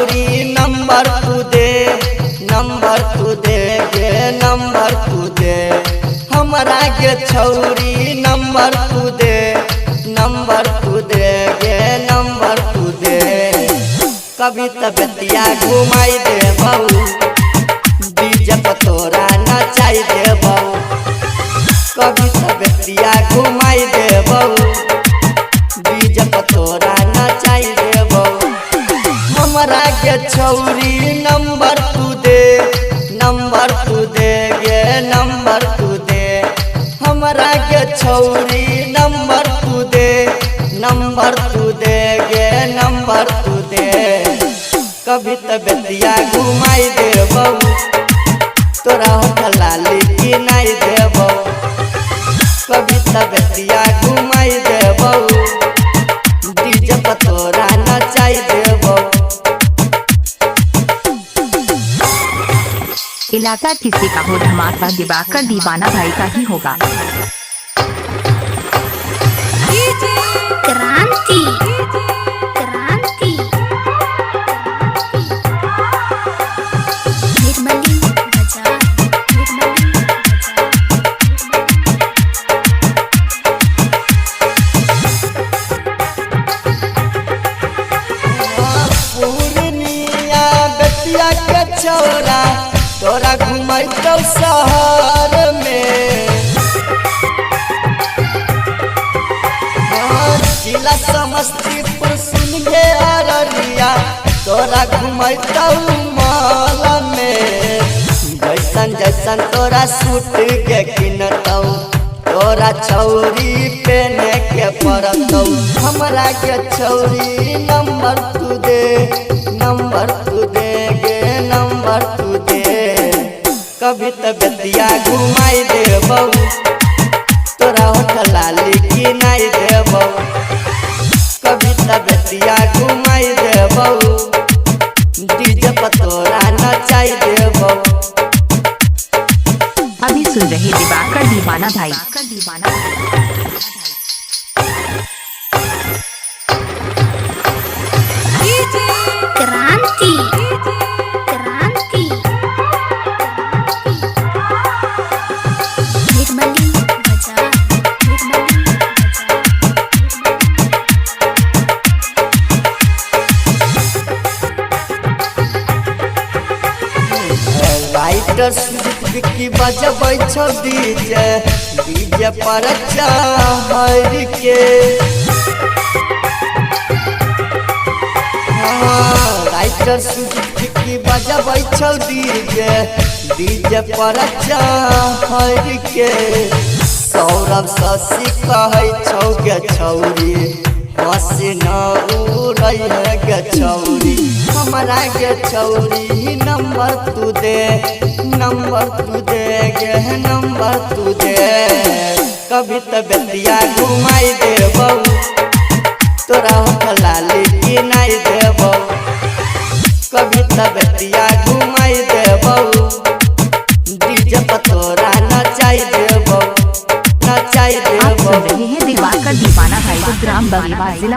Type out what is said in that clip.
छौरी नंबर तू दे, नंबर तू दे गे, नंबर तू दे। हमरा गे छौरी नंबर तू दे, नंबर तू दे गे, नंबर तू दे। कभी तबेतिया घुमाई दे बहू, डीजे पर तोरा नचाई दे बहू। कभी तबेतिया घुमाई दे बहू, डीजे पर तोरा नचाई दे बहू। हमरा गे छौरी नंबर तू दे, नंबर तू दे गे, नंबर तू दे। हमरा गे छौरी नंबर तू दे, नंबर तू दे गे, नंबर तू दे। कभी तबेतिया घुमाई दे बहू, तोरा होठल लाली किनाई दे बहू। कभी तबेतिया घुमाई दे बहू, डीजे पर तोरा नचाई दे बहू। इलाका किसी का हो, धमाका दिवाकर दीवाना भाई का ही होगा। क्रांति क्रांति निर्मली बाजार, निर्मली बाजार। पूर्णिया बेतिया के छौरा तोरा घुमैतौ शहर में। हाँ, जिला समस्तीपुर सुन गे अररिया तोरा घुमैतौ मॉल में। जैसन जैसन तोरा सूट के किनतौ, तोरा छौरी पेने के पड़तौ। हमरा के छौरी नंबर तू दे, नंबर तू दे गे, नंबर तू दे। कभी तबेतिया घुमाई दे बहू, तोरा होठल लाली किनाई दे बहू। कभी तबेतिया घुमाई दे बहू, डीजे पर तोरा नचाई दे बहू। अभी सुन रहे दिवाकर दीवाना भाई। क्रांति क्रांति निर्मली बाजार, निर्मली बाजार। राइटर सुजीत विक्की बजबै छौ डीजे, डीजे पर चढ़ के। हाँ, राइटर सुजीत विक्की बजबै छौ डीजे, डीजे पर चढ़ के। सौरभ शशि कहै छौ गे छौरी, हँसी न उड़ै है गे छौरी। हमरा गे छौरी नंबर तू दे, नंबर तू दे गे, नंबर तू दे। कभी तबेतिया घुमाई दे बहू, तोरा होठल लाली किनाई दे बहू। कभी तबेतिया घुमाई दे बहू, डीजे पर तोरा नचाई दे बहू, नचाई दे आप सुन बहू। रहे हैं दिवाकर दीवाना भाई को ग्राम बगीवा जिला